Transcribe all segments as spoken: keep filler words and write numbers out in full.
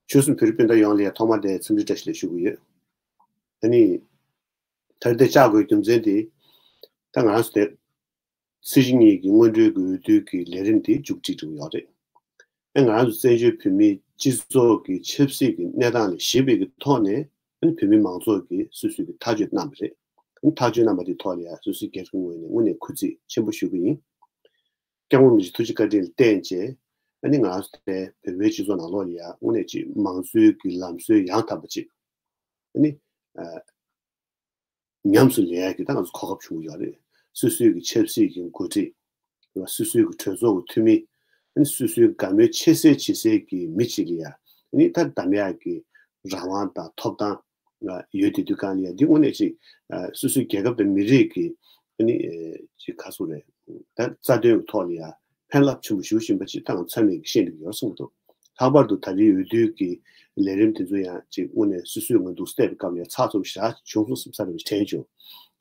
ཆོལ་གསུམ་བོད་རིགས་སྤུན་ཟླ་ཡོངས་ལ་ཡང་ཐོག་མར་དེ་འཚམས་འདྲི་བཀྲ་ཤིས་བདེ་ལེགས་ཞུ་གི་ཡོད། ཨ་ནི། ད་རེས་དེ་བཅར་དགོས་རྒྱུ་མཚན་དེ། ད་ང་རང་ཚོ་དེ། ཚེས་བཅུ་གཉིས་ཀྱི་སྔོན་འགྲོའི་གི་འོས་བསྡུ་གི་ལས་རིམ་དེ་མཇུག་སྒྲིལ་འགྲོ་གི་ཡོད་རེད། ཨ་ང་རང་ཚོ་བཙན་བྱོལ་བོད་མིའི་སྤྱི་ཚོགས་ཀྱི་ཆབ་སྲིད་ཀྱི་གནས་སྟངས་ལ་གཞིགས་པའི་གི་ཐོག་ནས། ཨ་ནི་བོད་མི་མང་ཚོགས་ཀྱིས་སོ་སོའི་གི་ཐག་གཅོད་གནང་བ་རེད། ཨ་ནི་ཐག་གཅོད་གནང་བ་དེ་ཐོག་ལ་ཡང་སོ་སོའི་སྒེར་གྱི་ངོས་ནས་དངོས་གནས་གུས་བརྩི་ཆེན་པོ་ཞུ་གི་ཡིན། སྐྱབས་མགོན་རིན་པོ་ཆེའི་ཐུགས་རྗེ་བཀའ་དྲིན་ལ་བརྟེན་བྱས། ཨ་ནི་ང་རང་ཚོ་དེ་བོད་པའི་སྤྱི་ཚོགས་ནང་ལོགས་ལ་ཡང་དངོས་གནས་ཅིག་མང་གཙོའི་གི་ལམ་སྲོལ་ཡང་དག་པ་ཅིག་ཨ་ནི། ཨ། ཉམས་སུ་ལེན་ཡག་གི་ད་ང་ཚོ་གོ་སྐབས་བྱུང་ཡོད་རེད། སོ་སོའི་གི་ཆབ་སྲིད་ཀྱི་འགོ་ཁྲིད། སོ་སོའི་གི་གྲོས་ཚོགས་ཀྱི་འཐུས་མི། ཨ་ནི་སོ་སོའི་དགའ་མོས་ཆེ་སའི་བྱེད་སའི་གི་མི་གཅིག་ལ་ཡ། ཨ་ནི་ད་གདམ་ཡག་གི་རང་དབང་དང་ཐོབ་ཐང་ཡོད་དེ་དུས་གང་ལ་ཡ་འདི་དངོས་གནས་ཅིག་སོ་སོའི་རྒྱལ་ཁབ་དང་མི་རིགས་ཀྱི་ཨ་ནི་ཅིག་ག་ཚོད་རེད། ད་རྩ་དོན་གྱི་ཐོག་ལ་ཡ། ཕན་རླབས་ཆེན་པོ་ཞེ་པོ་ཅིག་ཡིན་པ་ཅིག་ད་ང་ཚང་མས་ཤེས་འདོད་ཡོད་གསུངས་འདུག་ལྷག་པར་དུ་ད་རེས་འོས་བསྡུ་གི་ལས་རིམ་དེ་ཚོ་ཡང་ཅིག་དངོས་གནས་སོ་སོའི་ངོས་འདུག་བལྟས་པའི་སྐབས་ལ་ཡང་ཚགས་ཚུད་པོ་ཞེ་དྲག་བྱུང་སོང་བསམ་ས་རེ་བ་དྲན་བྱུང་།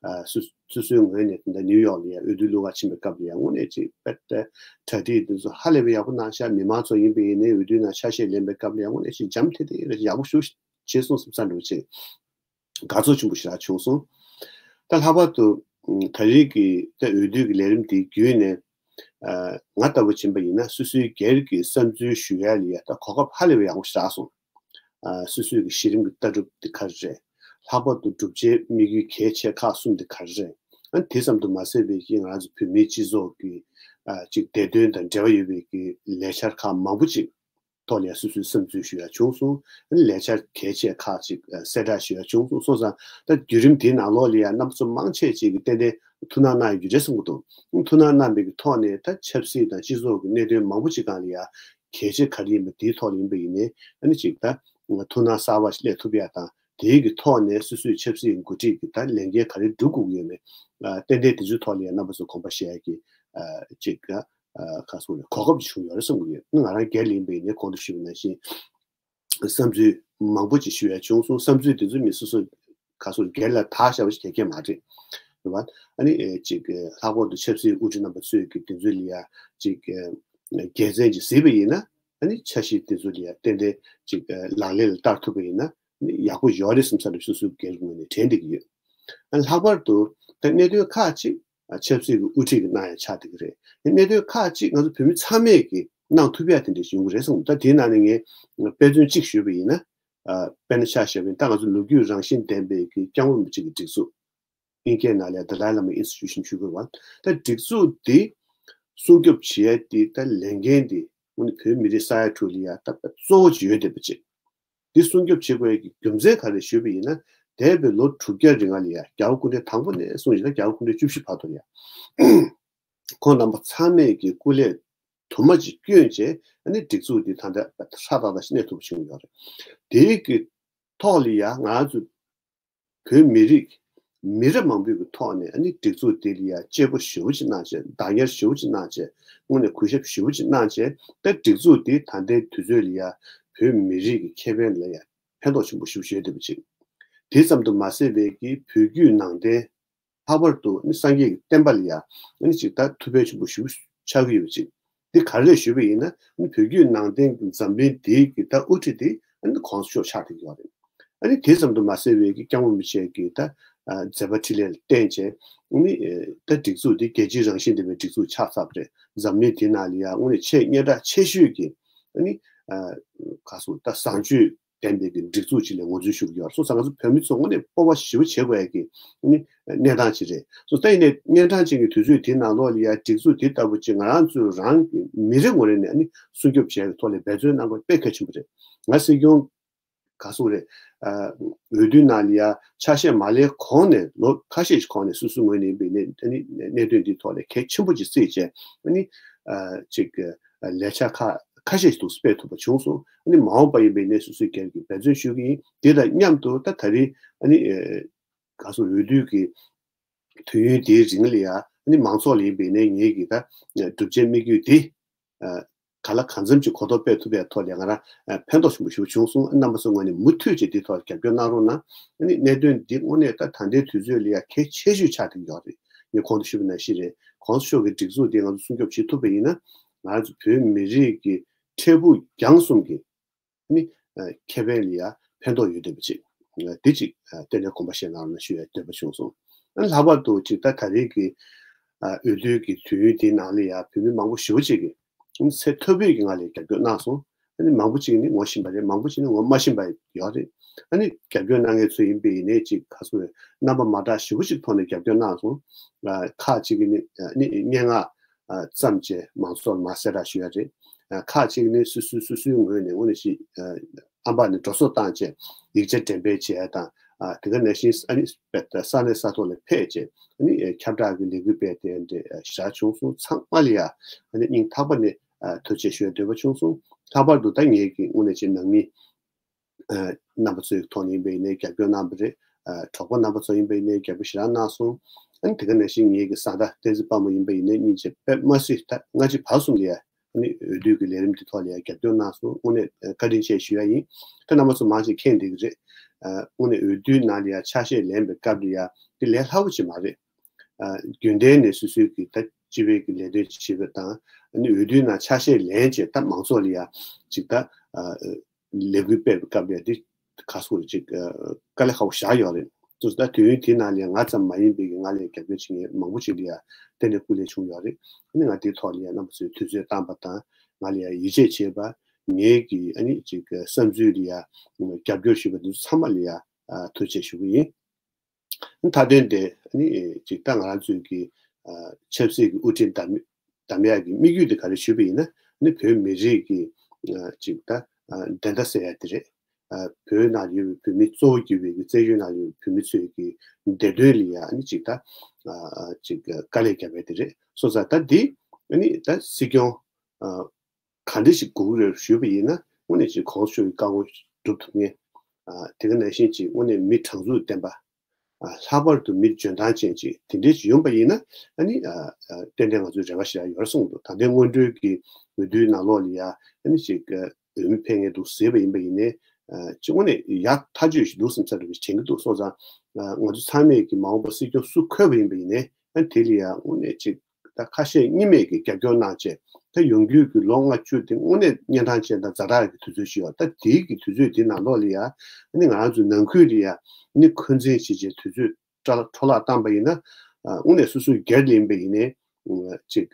ཨ་སོ་སོ་སོའི་ངོས་ནས་ད་ནིའུ་ཡོག་ལ་ཡང་འོས་བསྡུ་བླུག་ག་ཕྱིན་པའི་སྐབས་ལ་ཡང་དངོས་གནས་ཅིག་དཔེ་ལྟ་གྲ་སྒྲིག་དེ་ཚོ་ཧ་ལས་པའི་ཡག་པོ་གནང་ཤག་མི་མང་ཚོ་ཡིན་པ་ཡིན་ནའི་འོས་བསྡུའི་ནང་ཆ་ཤས་ལེན་པའི་སྐབས་ལ་ཡང་དངོས་གནས་ཅིག་འཇམ་ཐིང་ཐིང་རེ་ཡག་པོ་ཞེ་པོ་བྱས་སོང་བསམ་ས་རེ་བ་ཅིག་དགའ་ཚོར་ཆེན་པོ་ཞེ་དྲག་བྱུང་སོང་། ད་ལྷག་པར་དུ་ད་རེས་ཀྱི་ད་འོས་བསྡུ་གི་ལས་རིམ་དེ་བརྒྱུད་ནས་ང་ལྟ་བུ་ཕྱིན་པ་ཡིན་ན་སོ་སོའི་སྒེར་གྱི་བསམ་ཚུལ་ཞུ་ཡ་ལ་ཡ་ད་གོ་སྐབས་ཧ་ལས་པའི་ཡག་པོ་ཞེ་དྲག་སོང་། སོ་སོའི་གི་གཞི་རིམ་གྱི་ལྟ་གྲུབ་དེ་ག་རེ་རེད། ལྷག་པར་དུ་བསྒྲུབ་བྱའི་དམིགས་ཡུལ་གལ་ཆེ་ཁག་གསུམ་དེ་ག་རེ་རེད། ཨ་དེ་ཙམ་དུ་མ་ཟད་པའི་གི་ང་རང་ཚོ་བོད་མིའི་སྤྱི་ཚོགས་ཀྱི་ཅིག་བདེ་དོན་དང་འབྲེལ་བ་ཡོད་པའི་གི་ལས་འཆར་ཁག་མང་པོ་ཅིག་ཐོག་ལ་ཡང་སོ་སོའི་བསམ་ཚུལ་ཞུ་ཡ་བྱུང་སོང་། ཨ་ནི་ལས་འཆར་གལ་ཆེ་ཁག་ཅིག་གསལ་བསྒྲགས་ཞུ་ཡ་བྱུང་སོང་། སོང་ཙང་ད་བརྒྱུད་རིམ་དེའི་ནང་ལོགས་ལ་ཡང་རྣམ་པ་ཚོ་མང་ཆེ་ཅིག་གིས་ཏན་ཏན་ཐུགས་སྣང་གནང་ཡོད་རྒྱུ་རེད་བསམ་གྱི་འདུག་ཐུགས་སྣང་གནང་པའི་གི་ཐོག་ནས་ད་ཆབ་སྲིད་དང་སྤྱི་ཚོགས་ཀྱི་གནད་དོན་མང་པོ་ཅིག་སྒང་ལ་ཡང་གལ་ཆེ་ག་རེ་ཡིན་པ་དེའི་ཐོག་ལ་ཡིན་པ་ཡིན་ནའི་ཨ་ནི་ཅིག་ད་ཐུགས་སྣང་གསར་པ་ཞིག་སླེབས་ཐུབ་ཡ་དང་དེའི་གི་ཐོག་ནས་སོ་སོའི་ཆབ་སྲིད་འགོ་ཁྲིད་ཀྱི་ད་ལས་འགན་ག་རེ་སྒྲུབ་དགོས་ཀྱི་ཡོད་མེད་ཏན་ཏན་དེ་ཚོའི་ཐོག་ལ་ཡང་རྣམ་པ་ཚོ་དགོངས་པ་བཞེས་ཡ་གི་ཅིག་ཁ་སོ་རེ་གོ་སྐབས་བྱུང་ཡོད་རེད་བསམ་གྱི་ཡོད། ང་རང་སྒེར་ལ་ཡིན་པ་ཡིན་ནའི་གོང་དུ་ཞུས་པ་ནང་བཞིན་བསམ་ཚུལ་མང་པོ་ཅིག་ཞུ་ཡ་བྱུང་སོང་། བསམ་ཚུལ་དེ་ཚོ་མི་སོ་སོ་ཁ་སོ་སྒེར་ལ་དག་བཞག་པ་ཞིག་ག་གེ་མ་རེད། རེད་བ། ཨ་ནི་ཅིག་ལྷག་པར་དུ་ཆབ་སྲིད་དབུ་ཁྲིད་རྣམ་པ་ཚོས་ཀྱི་དེ་ཚོ་ལ་ཡ་ཅིག་དགེ་མཚན་ཅིག་གཟིགས་པ་ཡིན་ན་ཨ་ནི་འཆར་གཞི་དེ་ཚོ་ལ་ཡ་ཏན་ཏན་ཅིག་ལག་ལེན་ལ་བསྟར་ཐུབ་པ་ཡིན་ན་ཨ་ནི་ཡག་པོ་ཡོད་རེད་བསམ་ས་རེད། སོ་སོའི་སྒེར་ངོས་ནས་དྲན་བསྡད་ཀྱི་ཡོད། ཨ་ནི་ལྷག་པར་དུ་ད་གནད་དོན་ཁག་ཅིག་ཆབ་སྲིད་ཀྱི་དབུ་ཁྲིད་ཀྱིས་གནང་ཡ་ཆགས་བསྡད་ཀྱི་རེད། གནད་དོན་ཁག་ཅིག་ང་ཚོ་བོད་མི་ཚང་མས་ཀྱིས་གནང་ཐུབ་ཡ་དེ་འདྲ་ཞིག་ཡོང་གི་རེད་བསམ། ད་དེའི་ནང་ནས་ངས་དཔེ་མཚོན་གཅིག་ཞུས་པ་ཡིན་ན། དཔེར་ན་ཆ་བཞག་པ་ཡིན་ད་ང་ཚོ་ལོ་རྒྱུས་རང་བཞིན་ལྡན་པའི་གི་སྐྱབས་མགོན་རིན་པོ་ཆེ་གི་སྒྲིག་འཛུགས། དབྱིན་སྐད་ནང་ལ་Dalai Lama Institution ཞུ་དགོས་པ། ད་སྒྲིག་འཛུགས་འདི་སྲུང་སྐྱོབ་བྱེད་ཡ་དེ་ད་ལས་འགན་དེ་དངོས་གནས་བོད་མི་རིགས་ས་ཡ་དྲུག་ལ་ཡ་ད་གཙོ་བོ་ཅིག་ཡོད་བསྡད་པ་ཅིག་འདི་སྲུང་སྐྱོབ་བྱེད་དགོས་ཡ་གི་རྒྱུ་མཚན་ག་རེ་ཞུས་པ་ཡིན་ན། འདས་པའི་ལོ་དྲུག་བརྒྱ་རིང་ལ་ཡ་རྒྱལ་བ་སྐུ་ཕྲེང་དང་པོ་ནས་བཟུང་ཞིང་ད་རྒྱལ་བ་སྐུ་ཕྲེང་བཅུ་བཞི་བར་དུ་ལ་ཡ་ཁོང་རྣམ་པ་ཚང་མས་ཀྱི་སྐུ་ལས་དུ་མ་ཅིག་བསྐྱོན་བྱས་ཨ་ནི་སྒྲིག་འཛུགས་འདི་ད་ལྟ་ཧྲ་ཏག་ཏག་ཞིག་གནས་ཐུབ་པ་བྱུང་ཡོད་རེད། དེའི་གི་ཐོག་ལ་ཡ་ང་ཚོ་བོད་མི་རིགས་མི་རབས་མང་པོའི་གི་ཐོག་ནས་ཨ་ནི་སྒྲིག་འཛུགས་འདི་ལ་ཡ་གཅེས་པོ་ཞེ་པོ་ཅིག་གནང་བྱས་བདག་གཉེར་ཞེ་པོ་ཅིག་གནང་བྱས་དངོས་གནས་གུས་ཞབས་ཞེ་པོ་ཅིག་གནང་བྱས་ད་སྒྲིག་འཛུགས་འདི་ད་ལྟའི་དུས་ཚོད་ལ་ཡ་བོད་མི་རིགས་ཀྱི་ཁེ་ཕན་ལ་ཡ་ཕན་ཐོགས་ཆེན་པོ་ཞེ་པོ་ཅིག་ཡོད་བསྡད་པ་ཅིག་དེ་ཙམ་དུ་མ་ཟད་པའི་གི་བོད་བརྒྱུད་ནང་བསྟན། ལྷག་པར་དུ་ནི་སངས་རྒྱས་ཀྱི་བསྟན་པ་ལ་ཡང་ནི་ཅིག་ད་ཐུགས་ཕན་ཆེན་པོ་ཞེ་པོ་ཆགས་ཀྱི་ཡོད་ཅིག་འདི་ག་རེ་ཞུས་པ་ཡིན་ན་ནི་བོད་བརྒྱུད་ནང་བསྟན་གྱི་འཛམ་གླིང་འདིའི་གི་ད་དབུ་ཁྲིད་དེ་ནི་གོང་ས་མཆོག་ཆགས་བསྡད་ཀྱི་ཡོད་རེད། ཨ་ནི་དེ་ཙམ་དུ་མ་ཟད་པའི་གི་སྐྱབས་མགོན་རིན་པོ་ཆེ་གི་ད་མཛད་པ་འཕྲིན་ལས་ལ་བརྟེན་བྱས་ནི་ད་སྒྲིག་འཛུགས་འདི་རྒྱལ་སྤྱིའི་རང་བཞིན་ལྡན་པའི་སྒྲིག་འཛུགས་ཆགས་ཚར་བ་རེད། འཛམ་གླིང་འདི་ནང་ལ་ཡང་དངོས་གནས་ཆེས་སྙན་གྲགས་ཆེ་ཤོས་ཀྱི་ཨ་ནི་ག་སོ་ད་བཟང་སྤྱོད་ལྡན་པའི་གི་སྒྲིག་འཛུགས་ཅིག་ལ་ངོས་འཛིན་ཞུ་གི་ཡོད་སོང་ཙང་ང་ཚོ་བོད་མི་ཚོ་དངོས་གནས་སྤོབས་པ་ཞེ་པོ་བྱེད་དགོས་ཡ་གི་ནི་གནས་སྟངས་ཅིག་རེད་སོང་ཙང་ཡིན་ནའི་གནས་སྟངས་ཅིག་གི་དུས་ཚོད་དེའི་ནང་ལོགས་ལ་ཡ་སྒྲིག་འཛུགས་དེ་ལྟ་བུ་ཅིག་ང་རང་ཚོའི་རང་གི་མི་རེ་ངོ་རེ་ནས་ནི་སྲུང་སྐྱོབ་བྱེད་ཡ་གི་ཐོག་ལ་འབད་བརྩོན་གནང་དགོས་དཔེ་གལ་ཆེན་པོ་རེད། ང་སྲིད་སྐྱོང་ག་སོང་རེད། འོས་བསྡུའི་ནང་ལ་ཡ་ཆ་ཤས་མ་ལེན་གོང་ནས་ལོ་ཁ་ཤས་ཤིག་གོང་ནས་སོ་སོའི་ངོས་ནས་ཡིན་པའི་གནད་གནད་དོན་འདིའི་ཐོག་ལ་གལ་ཆེན་པོ་ཅིག་བརྩིས་བྱས་ནི་ཅིག་ལས་འཆར་ཁག་ཁ་ཤས་ཤིག་ཏུ་སྤེལ་ཐུབ་པ་བྱུང་སོང་། ཨ་ནི་མ་འོངས་པ་ཡིན་པའི་ནས་སོ་སོའི་སྒེར་གྱི་འབད་བརྩོན་ཞུ་གི་ཡིན། དེ་དང་མཉམ་དུ་ད་ད་རེས་ཨ་ནི་ག་སོ་འོས་བསྡུ་གི་དུས་ཡུན་དེའི་རིང་ལ་ཡ་ཨ་ནི་མང་ཚོགས་ལ་ཡིན་པའི་ནས་ངེད་ཀྱི་ད་བསྒྲུབ་བྱའི་དམིགས་ཡུལ་དེ་ག་ལ་གང་འཚམ་ཅིག་གོ་རྟོགས་སྤེལ་ཐུབ་པའི་ཐོག་ལ་ང་རང་ཕན་ཐོགས་ཆེན་པོ་ཞིག་བྱུང་སོང་། རྣམ་པ་ཚོའི་ངོས་ནས་མུ་མཐུད་ཅིག་འདི་ཐོག་རྒྱབ་སྐྱོར་གནང་རོགས་གནང་། ཨ་ནི་གནད་དོན་འདི་དངོས་གནས་ད་ད་ལྟའི་དུས་ཚོད་ལ་ཡ་གལ་ཆེ་ཤོས་ཆགས་བསྡད་ཡོད་རེད། ངས་གོང་དུ་ཞུས་པ་ནང་བཞིན་རེད། གོང་ས་མཆོག་གི་སྒྲིག་འཛུགས་འདི་ང་ཚོ་སྲུང་སྐྱོབ་བྱེད་ཐུབ་པ་ཡིན་ན་ང་ཚོ་བོད་མི་རིགས་ཀྱི་འཕྲལ་ཕུགས་རྒྱང་གསུམ་གྱི་ནི་ ཨ་ཁེ་ཕན་ལ་ཡ་ཕན་ཐོགས་ཡོད་བསྡད་པ་ཅིག་ཨ་འདི་ཅིག་ཨ་ཏན་ཏན་དགོངས་པ་བཞེས་གནང་རོགས་གནང་ཞུ་ཡ་འདོད་པ་བྱུང་སོང་། ཨ་ལྷག་པར་དུ་ཅིག་ད་ད་རེས་ཀྱི་ཨ་འོས་བསྡུ་གི་དུས་ཡུན་འདིའི་ནང་ལ་ཡ་བོད་མི་མང་པོ་ཞེ་པོ་ཅིག་གིས་ཚད་མཐོ་པོའི་གི་ངང་ལ་རྒྱབ་སྐྱོར་གནང་སོང་། ཨ་ནི་མང་པོ་ཅིག་ནི་ངོ་ཤེས་པ་རེད། མང་པོ་ཅིག་ནི་ངོ་མ་ཤེས་པ་ཡོད་རེད། ཨ་ནི་རྒྱབ་སྐྱོར་གནང་མཁན་ཚོ་ཡིན་པ་ཡིན་ནའི་ཅིག་ག་སོ་རེད། རྣམ་པ་མ་དག་ཞེ་པོ་ཅིག་ཐོག་ནས་རྒྱབ་སྐྱོར་གནང་སོང་། ཨ་ཁག་ཅིག་གིས་ནི་ཨ་ནི་སྙན་ངག་ཨ་བརྩམས་བྱས་མང་ཚོགས་ལ་མར་གསལ་བསྒྲགས་ཞུ་ཡ་རེད། ཨ་ཁག་ཅིག་ནི་སོ་སོའི་སོ་སོའི་ངོས་ནས་དངོས་གནས་ཅིག་ཨ་ཨམ་བག་ནས་འགྲོ་སོང་བཏང་བྱས་ཡིག་ཆ་འགྲེམས་སྤེལ་བྱས་ཡ་དང་། ཨ་དེ་ག་ནང་བཞིན་ཨ་ནི་ས་གནས་ས་ཐོག་ལ་ཕེབས་བྱས་ཨ་ནི་ཁྱབ་བསྒྲགས་ཀྱི་ལས་འགུལ་སྤེལ་དེ་འདྲ་ཞེ་དྲག་བྱུང་སོང་། ཚང་མ་ལ་ཡ་ཨ་ནི་སྙིང་ཐག་པ་ནས་ཨ་ཐུགས་རྗེ་ཆེ་ཞུ་ཡ་འདོད་པ་བྱུང་སོང་། ལྷག་པར་དུ་ད་ངེད་ཀྱི་དངོས་གནས་ཅིག་ནང་མི་ཨ་རྣམ་པ་ཚོའི་ཐོག་ནས་ཡིན་པ་ཡིན་ནའི་རྒྱབ་སྐྱོར་གནང་བ་རེད། ཨ་གྲོགས་པོ་རྣམ་པ་ཚོ་ཡིན་པ་ཡིན་ནའི་རྒྱབ་སྐྱོར་ཞེ་དྲག་གནང་སོང་། ཨ་ནི་དེ་ག་ནང་བཞིན་ངེད་ཀྱི་བཟའ་ཟླ་བསྟན་འཛིན་དཔལ་མོ་ཡིན་པ་ཡིན་ནའི་སྙིང་རྗེ་དཔེ་མ་སྲིད་ད་སྔ་ཕྱི་བར་གསུམ་ལ་ཡ་ཨ་ནི་འོས་བསྡུ་གི་ལས་རིམ་འདི་ཐོག་ལ་ཡ་རྒྱབ་སྐྱོར་གནང་སོང་། དངོས་གནས་བཀའ་དྲིན་ཆེ་ཞུ་ཡ་ཡིན། ད་རྣམ་པ་ཚོ་མང་ཆེ་མཁྱེན་བསྡད་ཀྱི་རེད། ཨ་དངོས་གནས་འོས་བསྡུའི་ནང་ལ་ཡ་ཆ་ཤས་ལེན་པའི་སྐབས་ལ་ཡ་དེ་ལས་སླ་པོ་ཅིག་མ་རེད། ཨ་རྒྱུན་ལྡན་ནས་སོ་སོའི་གི་ད་སྤྱི་པའི་གི་ལས་དོན་བྱེད་པ་དང་ཨ་ནི་འོས་བསྡུའི་ནང་ཆ་ཤས་ལེན་བྱས་ད་མང་ཚོགས་ལ་ཡ་ཅིག་ད་ཨ་ལས་འགུལ་སྤེལ་བའི་སྐབས་ལ་ཡ་འདི་ག་སོ་རེ་ཅིག་ཨ་དཀའ་ལས་ཁག་པོ་བཞག་ཡོད་རེད། དུས་ད་དུས་ཡུན་དེའི་ནང་ལ་ཡ་ང་ཙམ་མ་ཡིན་པའི་གི་ང་ལ་ཡ་རྒྱབ་སྐྱོར་བྱེད་མཁན་མང་པོ་ཅིག་ལ་ཡ་ཏན་ཏན་སྐུ་ལས་བྱུང་ཡོད་རེད། ཨ་ནི་ང་དེའི་ཐོག་ལ་ཡ་རྣམ་པ་ཚོས་དུས་ཚོད་བཏང་པ་དང་ང་ལ་ཡ་ཡིད་ཆེས་བྱེད་པ་ངེད་ཀྱི་ཨ་ནི་ཅིག་བསམ་ཚུལ་ལ་ཡ་རྒྱབ་སྐྱོར་ཞུས་པ་འདི་ཚོ་ཚང་མ་ལ་ཡ་ཨ་ཐུགས་རྗེ་ཆེ་ཞུ་གི་ཡིན། མཐའ་དོན་དེ་ནི་ཅིག་ད་ང་རང་ཚོའི་གི་ཨ་ཆབ་སྲིད་ཀྱི་དབུ་ཁྲིད་བདམས་བདམས་ཡག་གི་དམིགས་ཡུལ་དེ་ག་རེ་ཞུས་པ་ཡིན་ན་ནི་བོད་མི་རིགས་ཀྱི་ཨ་ཅིག་ད་ཨ་བདེན་མཐའ་གསལ་ཡ་དེ་རེད། ཨ་བོད་ནང་ཡོད་པའི་བོད་མི་གཙོ་བོ་གྱུར་པའི་གི་བཙན་བྱོལ་ནང་ཡོད་པའི་བོད་མི་ཚོའི་གི་བདེ་དོན་ལ་ཡ་ནི་ཅིག་ད་ཨ་ཅིག་དཀའ་ལས་བརྒྱབ་ཡ་དེ་རེད། སོང་ཙང་ད་འདི་ནི་ད་སྲིད་སྐྱོང་ཨ། ག་འདྲ་ཞིག་དགོས་ཀྱི་རེད་ཞུས་པ་ཡིན་ན་དངོས་གནས་ཅིག་གོང་ས་མཆོག་གི་བཀའ་དགོངས་སྒྲུབ་ཐུབ་མཁན། ཨ་དེ་ག་ནང་བཞིན་ཅིག་དངོས་གནས་མི་དྲང་ཚུགས་ལྡན་པ། ཨ་ལྷག་པར་དུ་མི་འཇོན་ཐང་ཅན་ཅིག་དེ་འདྲས་ཅིག་ཡོང་པ་ཡིན་ན་ཨ་ནི་ཨ་ཨ་ཏན་ཏན་ང་ཚོའི་རེ་བ་ཞེ་དྲག་ཡོད་རེད་གསུངས་འདུག་ད་ལྟའི་སྔོན་འགྲོའི་གི་འོས་བསྡུའི་ནང་ལོགས་ལ་ཡ་ཨ་ནི་ཅིག་ཨ་འོས་མི་ཕེབས་མཁན་འདུག་ཟེར་བ་ཡིན་པ་ཡིན་ནའི་ཨ་ཅིག་དངོས་གནས་ཡག་ཐག་ཆོད་ཞིག་འདུག་བསམ་ས་རེ་བ་ཞིག་དྲན་གྱི་འདུག་སོང་ཙང་ཨ་ང་ཚོ་ཚང་མས་ཀྱི་མ་འོངས་པ་སྲིད་སྐྱོང་སུ་འཁོད་པ་ཡིན་པ་ཡིན་ནའི་ཨ་ནི་དེ་ལ་ཡ་དངོས་གནས་ཅིག་ད་ཁ་ཤས་གཉིས་མེད་ཀྱི་རྒྱབ་སྐྱོར་གནང་བྱས་ད་ཡོང་རྒྱུའི་གི་ལོ་ལྔ་བཅུ་དེ་དངོས་གནས་གཉན་འཕྲང་ཅན་དང་ཛ་དྲག་གི་དུས་ཚོད་ཞིག་ཡོད། ད་དེའི་གི་དུས་ཚོད་དེ་ནང་ལོགས་ལ་ཡ་ཨ་ནི་ང་རང་ཚོའི་ནང་ཁུལ་ལ་ཡ་ཨ་ནི་འཁོན་འཛིན་བྱེད་བྱས་དུས་ཚོད་འཕྲོ་བརླག་བཏང་པ་ཡིན་ན་ཨ་དངོས་གནས་སོ་སོའི་སྒེར་ལ་ཡིན་པ་ཡིན་ནའི་ཅིག་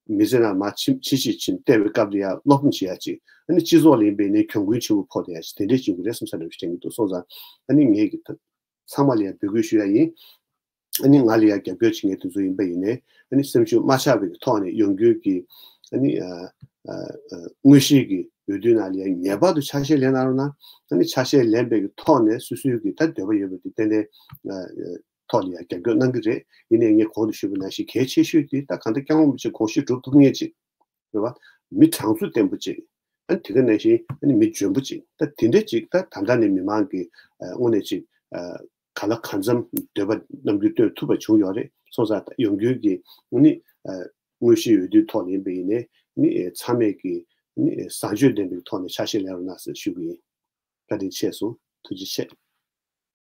མི་ཚེ་ནང་མར་ཕྱིན་ཕྱིན་ཕྱིན་བལྟས་པའི་སྐབས་ལ་ཡ་སློབ་སྦྱོང་བྱེད་ཡ་ཅིག་ཨ་ནི་སྤྱི་ཚོགས་ལ་ཡིན་པ་ཡིན་ནའི་གྱོང་གུན་ཆེན་པོ་ཕོག་བསྡད་ཡ་ཅིག་དེ་འདྲས་བྱེད་དགོས་རེད་བསམ་ས་རེ་བ་ཞིག་དྲན་གྱི་འདུག་སོང་ཙང་ཨ་ནི་ངས་གི་ད་ཚང་མ་ལ་ཡང་འབོད་སྐུལ་ཞུ་ཡ་ཡིན། ཨ་ནི་ང་ལ་ཡང་རྒྱབ་སྐྱོར་བྱེད་མཁན་དེ་ཚོ་ཡིན་པ་ཡིན་ནའི་ཨ་ནི་སེམས་ཤུགས་མ་ཆག་པའི་ཐོག་ནས་ཡོང་རྒྱུའི་གི་ཨ་ནི་ཨ་ཨ་ཨ་དངོས་གཞིའི་གི་འོས་བསྡུ་ནང་ལ་ཡང་ངེས་པར་དུ་ཆ་ཤས་ལེན་གནང་རོགས་གནང་། ཨ་ནི་ཆ་ཤས་ལེན་པའི་གི་ཐོག་ནས་སོ་སོའི་གི་ད་འདོད་པ་ཡོད་པ་དེ་ཏན་ཏན་ཨ་ཨ་ཐོག་ལ་ཡང་རྒྱབ་སྐྱོར་གནང་གི་རེད། ཡིན་ནའི་ངས་གོང་དུ་ཞུས་པ་ནང་བཞིན་གལ་ཆེ་ཤོས་དེ་ད་གང་ལྟར་སྐྱབས་མགོན་རིན་པོ་ཆེ་དགོངས་གཞི་སྒྲུབ་ཐུབ་མཁན་ཅིག་རེད་བ། མི་གྲངས་ཚུལ་ལྡན་པོ་ཅིག་ཨ་ནི་དེ་ག་ནང་བཞིན་ཨ་ནི་མི་འཇོན་པོ་ཅིག་ད་དེ་འདྲ་ཅིག་ད་ད་ལྟ་ནས་མི་མང་གི་ཨ་དངོས་གནས་ཅིག་ཨ་ག་ལ་གང་འཚམ་འདོད་པ་རྣམ་འགྱུར་སྟོན་ཐུབ་པ་བྱུང་ཡོད་རེད། སོང་ཙང་ཡོང་རྒྱུའི་གི་ཨ་ནི་ཨ་དངོས་གཞིའི་འོས་བསྡུའི་ཐོག་ནས་ཡིན་པ་ཡིན་ནའི་ཨ་ནི་ཚང་མས་ཀྱི་ཨ་ནི་བཟང་སྤྱོད་ལྡན་པའི་ཐོག་ནས་ཆ་ཤས་ལེན་རོགས་གནང་ཟེར་ཞུ་གི་ཡིན། བཀའ་དྲིན་ཆེ་སོང་། ཐུགས་རྗེ་ཆེ།